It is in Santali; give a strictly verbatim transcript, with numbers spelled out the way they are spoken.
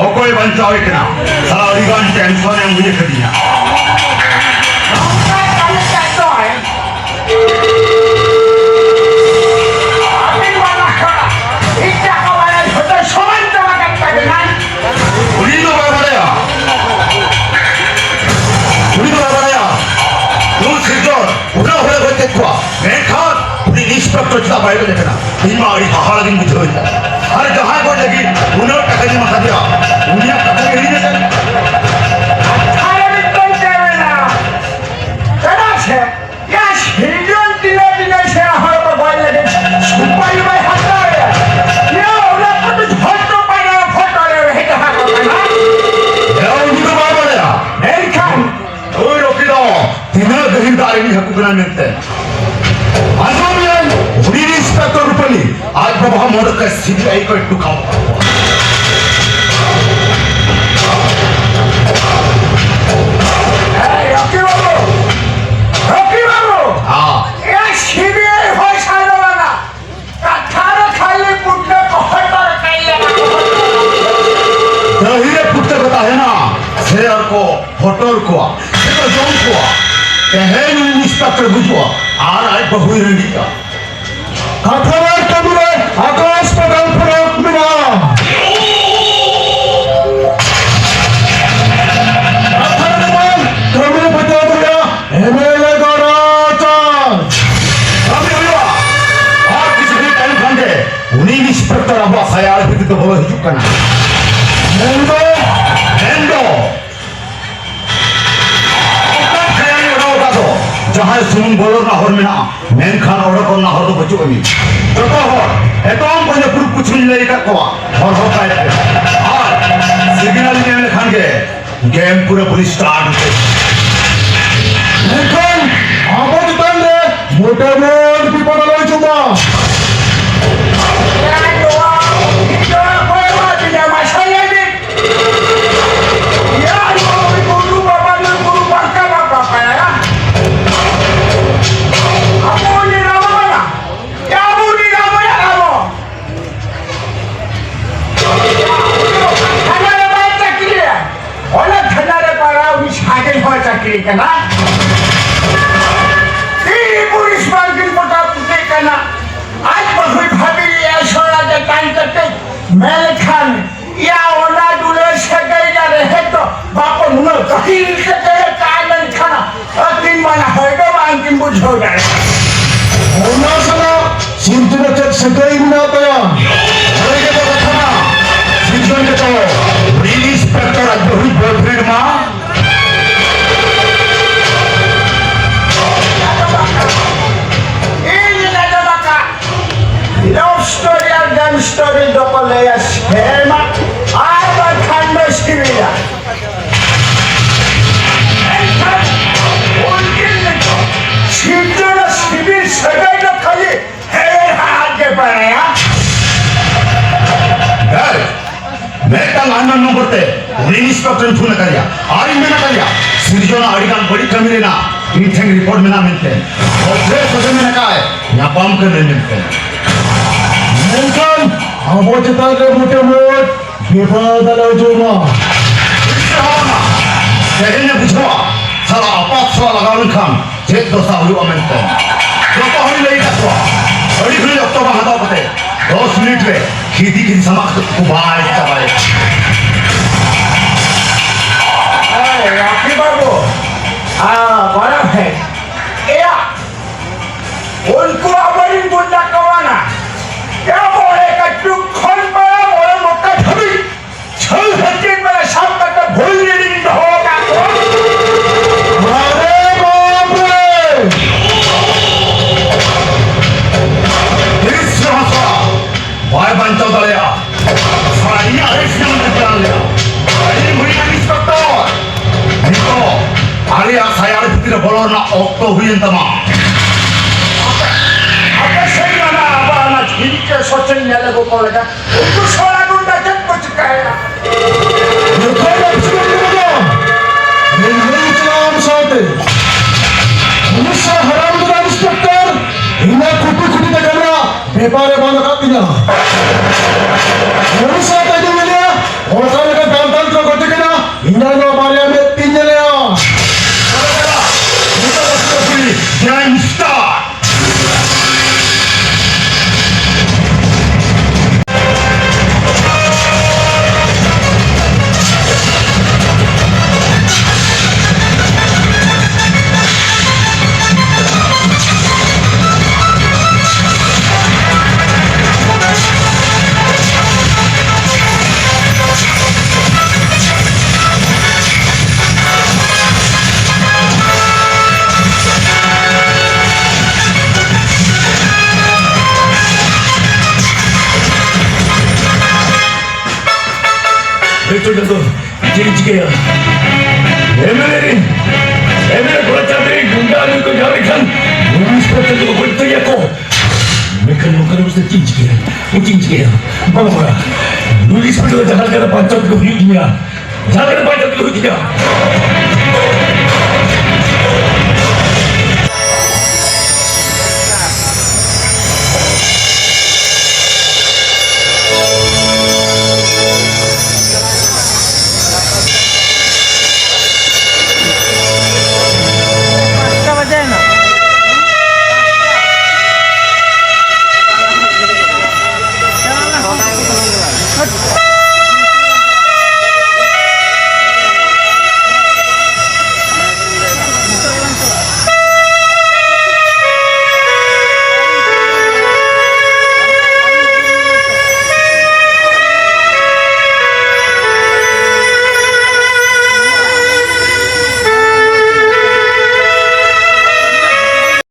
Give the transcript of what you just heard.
ᱚᱠᱚᱭ ᱵᱟᱧᱪᱟᱣᱮ ᱠᱟᱱᱟ? ᱥᱟᱞᱟ ᱟᱹᱰᱤ ᱜᱟᱱ ᱴᱮᱱᱥᱚᱱ ᱮ ᱵᱩᱡᱷᱟᱹᱣ ᱠᱟᱫᱤᱧᱟ᱾ ᱱᱚᱝᱠᱟ ᱠᱟᱹᱢᱤ ᱠᱷᱟᱡ ᱫᱚ ᱟᱹᱵᱤᱱ ᱵᱟᱞᱟ ᱠᱚ ᱤᱴᱟ ᱠᱚ ᱵᱟᱞᱟ ᱡᱷᱚᱛᱚ ᱥᱚᱢᱟᱱ ᱪᱟᱵᱟ ᱠᱟᱜ ᱛᱟᱵᱮᱱᱟ᱾ ᱩᱱᱤ ᱫᱚ ᱵᱟᱭ ᱵᱟᱲᱟᱭᱟ, ᱩᱱᱤ ᱫᱚ ᱵᱟᱭ ᱵᱟᱲᱟᱭᱟ᱾ ᱱᱩᱭ ᱥᱤᱨᱡᱚᱱ ᱩᱱᱟᱹᱜ ᱦᱚᱲᱮ ᱜᱚᱡ ᱠᱮᱫ ᱠᱚᱣᱟ, ᱢᱮᱱᱠᱷᱟᱱ ᱩᱱᱤ ᱤᱱᱥᱯᱮᱠᱴᱚᱨ ᱪᱮᱫᱟᱜ ᱵᱟᱭ ᱜᱚᱡ ᱟᱠᱟᱱᱟ? ᱤᱧ ᱢᱟ ᱟᱹᱰᱤ ᱦᱟᱦᱟᱲᱟ ᱜᱤᱧ ᱵᱩᱡᱷᱟᱹᱣ ᱮᱫᱟ᱾ ᱟᱨ ᱡᱟᱦᱟᱸᱭ ᱜᱚᱡ ᱞᱟᱹᱜᱤᱫ ᱩᱱᱟᱹᱜ ᱴᱟᱠᱟᱧ ᱮᱢᱟ ᱠᱟᱫᱮᱭᱟ, ᱩᱱᱤᱭᱟᱜ ᱠᱟᱛᱷᱟ ᱜᱮ ᱦᱤᱲᱤᱧ ᱟᱠᱟᱱᱟ᱾ ᱠᱟᱛᱷᱟ ᱨᱮ ᱢᱤᱫᱴᱟᱝ ᱪᱮᱫ ᱢᱮᱱᱟᱜᱼᱟ? ᱪᱮᱫᱟᱜ ᱥᱮ ᱭᱟ ᱥᱤᱨᱡᱚᱱ ᱛᱤᱱᱟᱹᱜ ᱛᱤᱱᱟᱹᱜ ᱥᱮᱬᱟ ᱦᱚᱲ ᱠᱚ ᱜᱚᱡ ᱞᱟᱹᱜᱤᱫ ᱥᱩᱯᱟᱨᱤ ᱵᱟᱭ ᱦᱟᱛᱟᱣ ᱮᱫᱟ᱾ ᱭᱟ ᱚᱱᱟ ᱠᱚᱫᱚ ᱡᱷᱚᱛᱚ ᱯᱟᱭᱨᱟ ᱯᱷᱳᱴᱳ ᱨᱮ ᱦᱮᱡ ᱟᱠᱚ ᱠᱟᱱᱟ᱾ ᱭᱟ ᱩᱱᱤ ᱫᱚ ᱵᱟᱭ ᱵᱟᱲᱟᱭᱟ᱾ ᱢᱮᱱᱠᱷᱟᱱ ᱱᱩᱭ ᱨᱚᱠᱤ ᱫᱚ ᱛᱤᱱᱟᱹᱜ ᱜᱟᱹᱦᱤᱨ ᱫᱟᱜ ᱨᱤᱱᱤᱡ ᱦᱟᱹᱠᱩ ᱠᱟᱱᱟᱭ ᱢᱮᱱᱛᱮ᱾ ᱟᱸᱡᱚᱢ ᱢᱮ, ᱩᱱᱤ ᱤᱱᱥᱯᱮᱠᱴᱚᱨ ᱨᱩᱯᱟᱹᱞᱤ ᱟᱡ ᱵᱟᱵᱟ ᱦᱚᱸ ᱢᱚᱨᱚᱠ ᱨᱮ ᱥᱤᱵᱤ ᱟᱭ ᱠᱚᱭ ᱴᱩᱠᱟᱣ ᱟᱠᱟᱫ ᱠᱚᱣᱟ᱾ ᱮᱭ, ᱨᱚᱠᱤ ᱵᱟᱹᱵᱩ! ᱨᱚᱠᱤ ᱵᱟᱹᱵᱩ! ᱦᱮᱸ᱾ ᱮᱭ, ᱥᱤᱵᱤ ᱟᱭ ᱦᱚᱭ ᱥᱟᱭ ᱫᱚ ᱵᱟᱝᱟ᱾ ᱠᱟᱛᱷᱟ ᱨᱮ ᱠᱷᱟᱹᱞᱤ ᱯᱩᱴᱠᱟᱹ ᱠᱚ ᱦᱚᱴᱚᱨ ᱠᱟᱭᱟ᱾ ᱰᱟᱹᱦᱤ ᱨᱮ ᱯᱩᱴᱠᱟᱹ ᱠᱚ ᱛᱟᱦᱮᱱᱟ, ᱥᱮ ᱟᱨ ᱠᱚ ᱦᱚᱴᱚᱨ ᱠᱚᱣᱟ, ᱥᱮ ᱠᱚ ᱡᱚᱢ ᱠᱚᱣᱟ᱾ ᱛᱮᱦᱮᱧ ᱩᱱᱤ ᱤᱱᱥᱯᱮᱠᱴᱚᱨ ᱜᱩᱡᱩᱜᱼᱟ ᱟᱨ ᱟᱡ ᱵᱟᱹᱦᱩᱭ ᱨᱮᱸᱜᱮᱡᱼᱟ᱾ ᱠᱟᱛᱷᱟ ᱨᱮ ᱠᱟᱹᱢᱤ ᱨᱮ ᱟᱠᱟᱥ ᱯᱟᱛᱟᱞ ᱯᱷᱟᱨᱟᱠ ᱢᱮᱱᱟᱜᱼᱟ᱾ ᱠᱟᱛᱷᱟ ᱨᱮ ᱵᱟᱝ, ᱠᱟᱹᱢᱤ ᱨᱮ ᱵᱟᱡᱟᱣ ᱫᱟᱲᱮᱭᱟᱜᱼᱟ᱾ ᱮᱢᱮᱞᱮ ᱫᱚ ᱨᱟᱡᱟ᱾ ᱠᱟᱹᱢᱤ ᱦᱩᱭᱩᱜᱼᱟ᱾ ᱟᱨ ᱠᱤᱪᱷᱩ ᱫᱤᱱ ᱛᱟᱭᱚᱢ ᱠᱷᱟᱱ ᱜᱮ ᱩᱱᱤ ᱤᱱᱥᱯᱮᱠᱴᱚᱨ ᱟᱵᱚᱣᱟᱜ ᱥᱟᱭᱟᱲ ᱵᱷᱤᱛᱤᱨ ᱛᱮ ᱵᱚᱞᱚ ᱦᱤᱡᱩᱜ ᱠᱟᱱᱟ᱾ ᱢᱮᱱᱫᱚ, ᱢᱮᱱᱫᱚ, ᱚᱠᱟ ᱠᱷᱟᱭᱟᱞᱤ ᱚᱰᱟᱣ ᱟᱠᱟᱫ ᱫᱚ, ᱡᱟᱦᱟᱸᱭ ᱥᱩᱢᱩᱝ ᱵᱚᱞᱚ ᱨᱮᱱᱟᱜ ᱦᱚᱨ ᱢᱮᱱᱟᱜᱼᱟ, ᱢᱮᱱᱠᱷᱟᱱ ᱚᱰᱚᱠ ᱨᱮᱱᱟᱜ ᱦᱚᱨ ᱫᱚ ᱵᱟᱹᱪᱩᱜ ᱟᱹᱱᱤᱡ᱾ ᱡᱚᱛᱚ ᱦᱚᱲ, ᱮᱛᱚᱢ ᱠᱚᱧᱮ ᱯᱩᱨᱩᱵ ᱯᱚᱪᱷᱤᱢᱤᱧ ᱞᱟᱹᱭ ᱟᱠᱟᱫ ᱠᱚᱣᱟ, ᱦᱚᱨ ᱦᱚᱨ ᱯᱟᱭ ᱯᱮ᱾ ᱟᱨ ᱥᱤᱜᱽᱱᱟᱞ ᱧᱮᱞ ᱞᱮᱠᱷᱟᱱ ᱜᱮ ᱜᱮᱢ ᱯᱩᱨᱟᱹᱯᱩᱨᱤ ᱥᱴᱟᱨᱴ ᱩᱛᱟᱹᱨ᱾ ᱢᱮᱱᱠᱷᱟᱱ ᱟᱵᱚ ᱪᱮᱛᱟᱱ ᱨᱮ ᱢᱚᱴᱟ ᱢᱚᱴ ᱵᱤᱯᱚᱫ ᱟᱞᱚ ᱦᱤᱡᱩᱜ ᱢᱟ᱾ ᱮᱭᱟ, ᱱᱚᱣᱟ ᱵᱷᱤᱛᱟᱹᱨ ᱚᱠᱚᱭ ᱮᱢᱟ ᱫᱤᱧᱟ? ᱢᱟᱥᱮ ᱞᱟᱹᱭ ᱵᱤᱱ᱾ ᱮᱭᱟ, ᱱᱚᱣᱟ ᱜᱩᱨᱩ ᱵᱟᱵᱟ ᱫᱚ ᱜᱩᱨᱩ ᱵᱟᱝ ᱠᱟᱱᱟ ᱵᱟᱯᱟᱭᱟ᱾ ᱟᱵᱚ ᱩᱱᱤ ᱨᱟᱢ ᱠᱟᱱᱟ᱾ ᱮᱭᱟ, ᱟᱵᱚ ᱩᱱᱤ ᱨᱟᱢ ᱠᱟᱱᱟ ᱟᱵᱚ᱾ ᱦᱟᱱᱟ ᱥᱟᱹᱜᱟᱹᱭ ᱢᱮᱱᱟᱜ ᱛᱟᱭᱟ᱾ ᱚᱱᱟ ᱜᱮ ᱛᱚ ᱠᱟᱛᱷᱟ ᱢᱟ᱾ ᱥᱤᱨᱡᱚᱱ ᱜᱮᱛᱚ ᱩᱱᱤ ᱤᱱᱥᱯᱮᱠᱴᱚᱨ ᱟᱡ ᱵᱟᱹᱦᱩᱭᱤᱡ ᱵᱚᱭᱯᱷᱨᱮᱱᱰ ᱢᱟ᱾ ᱤᱧ ᱟᱸᱡᱚᱢ ᱟᱠᱟᱫ, ᱞᱟᱵᱷ ᱥᱴᱳᱨᱤ ᱟᱨ ᱜᱟᱱ ᱥᱴᱳᱨᱤ ᱫᱚᱠᱚ ᱞᱟᱹᱭᱟ ᱥᱮᱨᱢᱟ ᱟᱨ ᱵᱟᱝᱠᱷᱟᱱ ᱫᱚ ᱥᱤᱵᱤᱞᱟ᱾ ᱢᱮᱱᱠᱷᱟᱱ ᱩᱱᱠᱤᱱ ᱫᱚ ᱥᱤᱨᱡᱚᱱ ᱟᱨ ᱥᱤᱵᱤᱞ ᱥᱟᱹᱜᱟᱹᱭ ᱫᱚ ᱠᱷᱟᱹᱞᱤ ᱦᱮᱲᱮ ᱦᱟᱲᱦᱟᱫ ᱜᱮ ᱵᱟᱲᱟᱭᱟ᱾ ᱦᱮᱸ, ᱢᱤᱫᱴᱟᱝ ᱟᱱᱱᱳᱱ ᱱᱚᱢᱵᱚᱨ ᱛᱮ ᱩᱱᱤ ᱤᱱᱥᱯᱮᱠᱴᱚᱨ ᱤᱧ ᱯᱷᱳᱱ ᱟᱠᱟᱫᱮᱭᱟ ᱟᱨᱤᱧ ᱢᱮᱱ ᱟᱠᱟᱫᱮᱭᱟ, ᱥᱤᱨᱡᱚᱱᱟᱜ ᱟᱹᱰᱤᱜᱟᱱ ᱵᱟᱹᱲᱤᱡ ᱠᱟᱹᱢᱤ ᱨᱮᱱᱟᱜ ᱤᱧ ᱴᱷᱮᱱ ᱨᱤᱯᱳᱨᱴ ᱢᱮᱱᱟᱜᱼᱟ ᱢᱮᱱᱛᱮ᱾ ᱥᱚᱡᱷᱮ ᱥᱚᱡᱷᱮ ᱢᱮᱱ ᱟᱠᱟᱫ ᱧᱟᱯᱟᱢ ᱠᱟᱹᱱᱟᱹᱧ ᱢᱮᱱᱛᱮ᱾ ᱢᱮᱱᱠᱷᱟᱱ ᱟᱵᱚ ᱪᱮᱛᱟᱱ ᱨᱮ ᱢᱚᱴᱮ ᱢᱚᱴ ᱵᱮᱯᱟᱨ ᱫᱚ ᱟᱞᱚ ᱦᱤᱡᱩᱜ ᱢᱟ᱾ ᱛᱤᱥ ᱨᱮᱦᱚᱸ ᱵᱟᱝᱟ᱾ ᱛᱮᱦᱮᱧ ᱮ ᱵᱩᱡᱷᱟᱹᱣᱟ, ᱥᱟᱞᱟ ᱟᱯᱟᱛ ᱥᱟᱞᱟ ᱞᱟᱜᱟᱣ ᱞᱮᱱᱠᱷᱟᱱ ᱪᱮᱫ ᱫᱚᱥᱟ ᱦᱩᱭᱩᱜᱼᱟ ᱢᱮᱱᱛᱮ᱾ ᱡᱚᱛᱚ ᱦᱚᱲᱤᱧ ᱞᱟᱹᱭ ᱟᱠᱟᱫ ᱠᱚᱣᱟ, ᱟᱹᱰᱤ ᱜᱷᱟᱹᱲᱤᱡ ᱚᱠᱛᱚ ᱵᱟᱝ ᱦᱟᱛᱟᱣ ᱠᱟᱛᱮ ᱫᱚᱥ ᱢᱤᱱᱤᱴ ᱨᱮ ᱠᱷᱤᱫᱤ ᱠᱷᱤᱫᱤ ᱥᱟᱢᱟᱜ ᱠᱟᱛᱮ ᱠᱚ ᱵᱟᱭ ᱪᱟᱵᱟᱭᱟ᱾ ᱮᱭ, ᱨᱟᱠᱷᱤ ᱵᱟᱹᱵᱩ, ᱟ, ᱵᱟᱲᱟᱭ ᱯᱮ, ᱮᱭᱟ, ᱩᱱᱠᱩ ᱟᱵᱚᱨᱮᱱ ᱜᱩᱱᱰᱟ ᱠᱚ ᱵᱟᱝᱟ᱾ ᱮ ᱢᱚᱬᱮ ᱠᱟᱹᱴᱩᱵ ᱠᱷᱚᱱ ᱵᱟᱲᱟ ᱢᱚᱬᱮ ᱢᱚᱠᱟ ᱫᱷᱟᱹᱵᱤᱡ ᱡᱷᱟᱹᱞ ᱦᱟᱹᱴᱤᱧ ᱵᱟᱲᱟ ᱥᱟᱵ ᱠᱟᱛᱮ ᱵᱷᱩᱞ ᱨᱮᱞᱤᱧ ᱫᱚᱦᱚ ᱟᱠᱟᱫ ᱠᱚᱣᱟ᱾ ᱟᱨᱮ ᱵᱟᱯ ᱨᱮ! ᱛᱤᱥ ᱨᱮᱦᱚᱸ ᱥᱟᱞᱟ ᱵᱟᱭ ᱵᱟᱧᱪᱟᱣ ᱫᱟᱲᱮᱭᱟᱜᱼᱟ᱾ ᱥᱟᱞᱟ ᱤᱧᱟᱜ ᱨᱮᱥ ᱧᱟᱢ ᱠᱟᱛᱮ ᱪᱟᱞᱟᱣ ᱞᱮᱱᱟ᱾ ᱟᱹᱰᱤ ᱵᱷᱟᱹᱜᱤ ᱤᱱᱥᱯᱮᱠᱴᱚᱨ᱾ ᱱᱤᱛᱚᱜ ᱟᱞᱮᱭᱟᱜ ᱥᱟᱭᱟᱨ ᱵᱷᱤᱛᱤᱨ ᱨᱮ ᱵᱚᱞᱚ ᱨᱮᱱᱟᱜ ᱚᱠᱛᱚ ᱦᱩᱭᱮᱱ ᱛᱟᱢᱟ᱾ ᱟᱯᱮ ᱥᱮᱫ ᱚᱱᱟ ᱟᱵᱟᱨ ᱚᱱᱟ ᱡᱷᱤᱨᱤ ᱪᱮ ᱥᱚᱪᱮᱱ ᱧᱮᱞ ᱟᱹᱜᱩ ᱠᱚ ᱞᱮᱠᱟ᱾ ᱩᱱᱠᱩ ᱥᱚᱲᱟ ᱜᱩᱱᱰᱟ ᱪᱮᱫ ᱠᱚ ᱪᱤᱠᱟᱹᱭᱮᱫᱟ? ᱡᱚᱛᱚ ᱵᱟᱯᱥᱤ ᱵᱟᱹᱵᱩ ᱫᱚ ᱱᱤᱨᱞᱟᱹᱭ ᱪᱟᱞᱟᱣ ᱟᱢ ᱥᱟᱶᱛᱮ᱾ ᱩᱱᱤ ᱥᱟᱶ ᱦᱟᱨᱟᱢ ᱫᱚ ᱤᱱᱥᱯᱮᱠᱴᱚᱨ, ᱤᱧᱟᱹᱜ ᱠᱩᱴᱤ ᱠᱩᱴᱤ ᱴᱟᱠᱟ ᱨᱮᱱᱟᱜ ᱵᱮᱯᱟᱨᱮ ᱵᱚᱱᱫ ᱟᱠᱟᱫ ᱛᱤᱧᱟ᱾ ᱩᱱᱤ ᱥᱟᱶᱛᱮ ᱤᱧ ᱧᱮᱞᱮᱭᱟ, ᱚᱱᱠᱟ ᱞᱮᱠᱟ ᱫᱟᱞ ᱫᱟᱞ ᱠᱚ ᱜᱚᱡᱮ ᱠᱟᱱᱟ, ᱤᱧ ᱫᱚ ᱱᱚᱣᱟ ᱵᱟᱨᱭᱟ ᱢᱮᱫ ᱛᱤᱧ ᱧᱮᱞᱮᱭᱟ᱾ ᱜᱮᱝᱥᱴᱟᱨ᱾ ᱫᱚ ᱪᱮᱫ ᱤᱧ ᱪᱤᱠᱟᱹᱭᱟ? ᱮᱢᱮᱞᱮ ᱨᱮᱱ, ᱮᱢᱮᱞᱮ ᱠᱚᱲᱟ ᱪᱟᱹᱰᱤ ᱜᱩᱱᱰᱟ ᱱᱩᱭ ᱠᱚ ᱧᱟᱢ ᱞᱮᱠᱷᱟᱱ ᱱᱩᱭ ᱤᱱᱥᱯᱮᱠᱴᱚᱨ ᱫᱚ ᱜᱚᱡ ᱩᱛᱟᱹᱨᱮᱭᱟ ᱠᱚ᱾ ᱢᱮᱱᱠᱷᱟᱱ ᱱᱚᱝᱠᱟᱱ ᱚᱵᱚᱥᱛᱟ ᱪᱮᱫ ᱤᱧ ᱪᱤᱠᱟᱹᱭᱟ? ᱪᱮᱫ ᱤᱧ ᱪᱤᱠᱟᱹᱭᱟ? ᱵᱟᱝ, ᱵᱟᱝ, ᱱᱩᱭ ᱤᱱᱥᱯᱮᱠᱴᱚᱨ ᱫᱚ ᱡᱟᱦᱟᱸ ᱞᱮᱠᱟᱛᱮ ᱵᱟᱧᱪᱟᱣ ᱛᱮᱜᱮ ᱦᱩᱭᱩᱜ ᱛᱤᱧᱟ, ᱡᱟᱦᱟᱸ ᱞᱮᱠᱟᱛᱮ ᱵᱟᱧᱪᱟᱣ ᱛᱮᱜᱮ ᱦᱩᱭᱩᱜ ᱛᱤᱧᱟ᱾